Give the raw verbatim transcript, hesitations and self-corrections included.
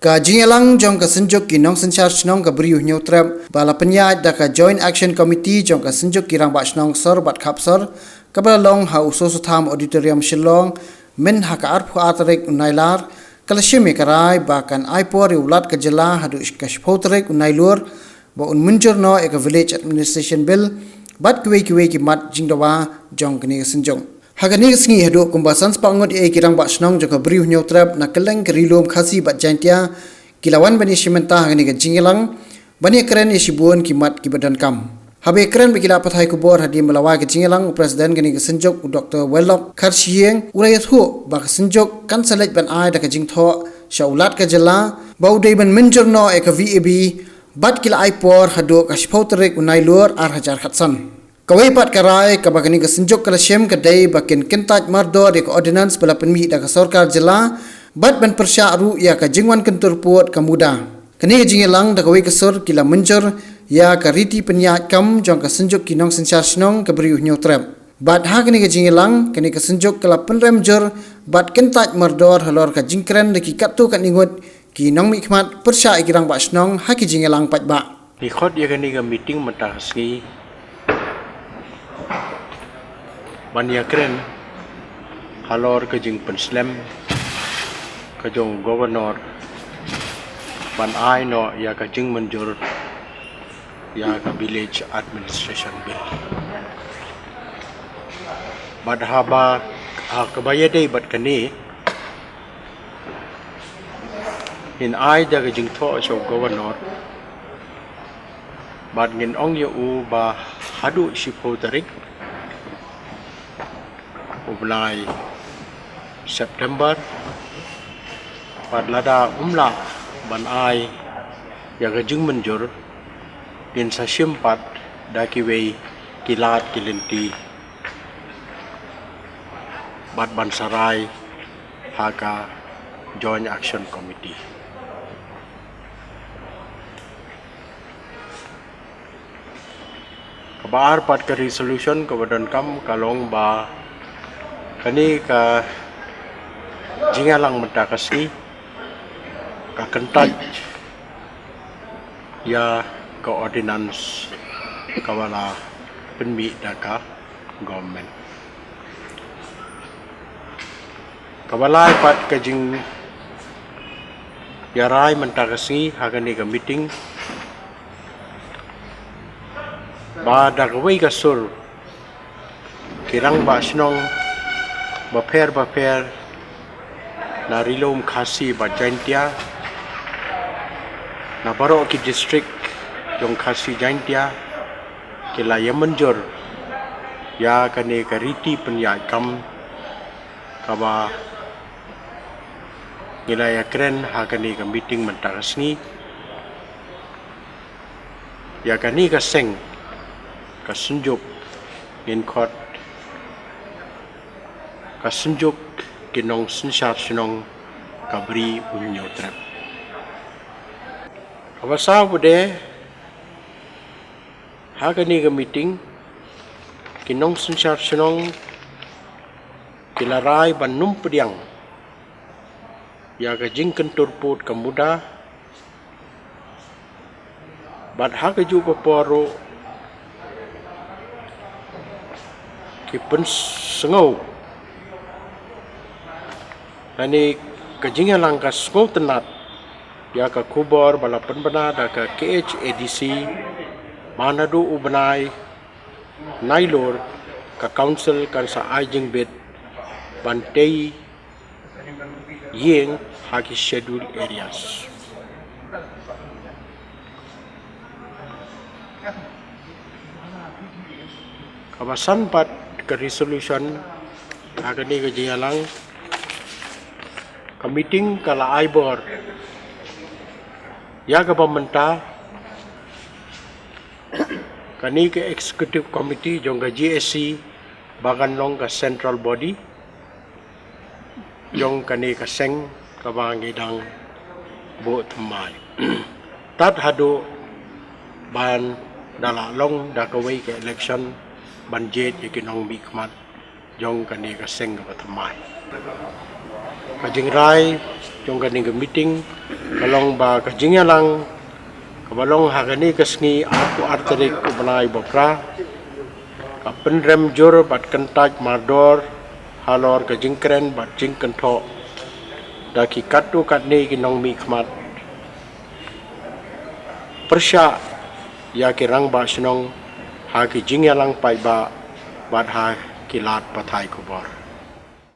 Ka jingïalang jong ka Synjuk ki Nongsynshar Shnong ka Bri U Hynñiewtrep ba la pynïaid da ka Joint Action Committee jong ka Synjuk ki Rangbah Shnong Sor bad Khapsor, kaba la long ha U Soso-Tham Auditorium, Shillong, mynha ka arphew ar tarik u Nailar, ka la shim ïa ka rai ba kan ai por ïa u Lat ka Jylla haduh ka shiphew tarik u Nailur ba un mynjur noh ïa ka Village Administration Bill bad kiwei kiwei ki mat jingdawa jong kane ka Synjuk. Ha kane ka sngi haduh kumba san spah ngut ïa ki Rangbah Shnong jong ka Bri U Hynñiewtrep na kylleng ka Ri Lum Khasi bad Jaintia ki la wan ban ïashim bynta ha kane ka jingïalang ban ïakren ïa shibun ki mat kiba donkam. Haba ïakren bad ki lad pathai khubor hadien ba la wai ka jingïalang, u President kane ka Synjuk, u Doktor Wellok Kharshiing, u la ïathuh ba ka Synjuk kan sa leit ban ai da ka jingthoh sha u Lat ka Jylla ba u dei ban mynjur noh ïa ka VAB bad ki la ai por haduh ka shiphew tarik u Nailur ar hajar khatsan. Kawei pat ka rai kaba kane ka Synjuk ka la shim ka dei ba kin kyntait mardor ïa ka ordinance ba la pynmih da ka Sorkar Jylla bad ban pyrshah ruh ïa ka jingwan kyntur pud ka MUDA. Kane ka jingïalang da kawei ka sur ki la mynjur ïa ka riti pynïaid kam jong ka Synjuk ki Nongsynshar Shnong ka Bri U Hynñiewtrep. Bad ha kane ka jingïalang, kane ka Synjuk ka la pynrem jur bad kyntait mardor halor ka jingkren da ki katto katne ngut ki nongmihkhmat pyrshah ïa ki Rangbah Shnong ha ki jingïalang paidbah. Ngi khot ïa kane ka meeting mynta ka sngi ban ïakren halor ka jingpynslem ka jong u Governor ban ai noh ïa ka jingmynjur ïa ka Village Administration Bill. Bad haba, ha kaba ïadei bad kane, ngin ai da ka jingthoh sha u Governor bad ngin ong ïa u ba haduh shiphew tarik u bnai September, bad lada um lah ban ai ïa ka jingmynjur, ngin sa shim pat da kiwei ki lad ki lynti bad ban sa rai ha ka Joint Action Committee. Kaba ar pat ka resolution kaba donkam ka long ba kane ka jingïalang mynta ka sngi ka kyntait ïa ka ordinance kaba la pynmih da ka government. Kaba lai pat ka jingïarai mynta ka sngi ha kane ka meeting ba da kawei ka sur ki Rangbah Shnong bapher bapher na Ri Lum Khasi bad Jaintia, na baroh ki district jong Khasi Jaintia, ki la ïamynjur ïa kane ka riti pynïaid kam kaba ngi la ïakren ha kane ka meeting mynta ka sngi. Ïa kane ka seng ka Synjuk ngin khot ka Synjuk ki Nongsynshar Shnong ka Bri U Hynñiewtrep. Kaba saw pat de, ha kane ka meeting ki Nongsynshar Shnong ki la rai ban ym pdiang ïa ka jingkyntur pud ka MUDA, bad ha kajuh ka por ruh ki pynsngew, lane ka jingïalang ka sngewtynnad ïa ka khubor ba la pynbna da ka KHADC ba naduh u bnai Nailur ka Council kan sa ai jingbit ban tei ïing ha ki Scheduled Areas. Kaba san pat ka resolution ha kane ka jingïalang, ka meeting ka la ai bor ïa kaba mynta kane ka Executive Committee jong ka GAC ba kan long ka central body jong kane ka seng kaba ngi dang buh thymmai tad haduh ban da la long da kawei ka election ban jied ïa ki nongmihkhmat jong kane ka seng kaba thymmai. Ka jingrai jong kane ka meeting ka long ba ka jingïalang kaba long ha kane ka sngi, arphew ar tarik u bnai ba phra, ka pynrem jur bad kyntait mardor halor ka jingkren bad jingkynthoh da ki katto katne ki nongmihkhmat pyrshah ïa ki rangbah shnong ha ki jingïalang paidbah bad ha ki lad pathai khubor.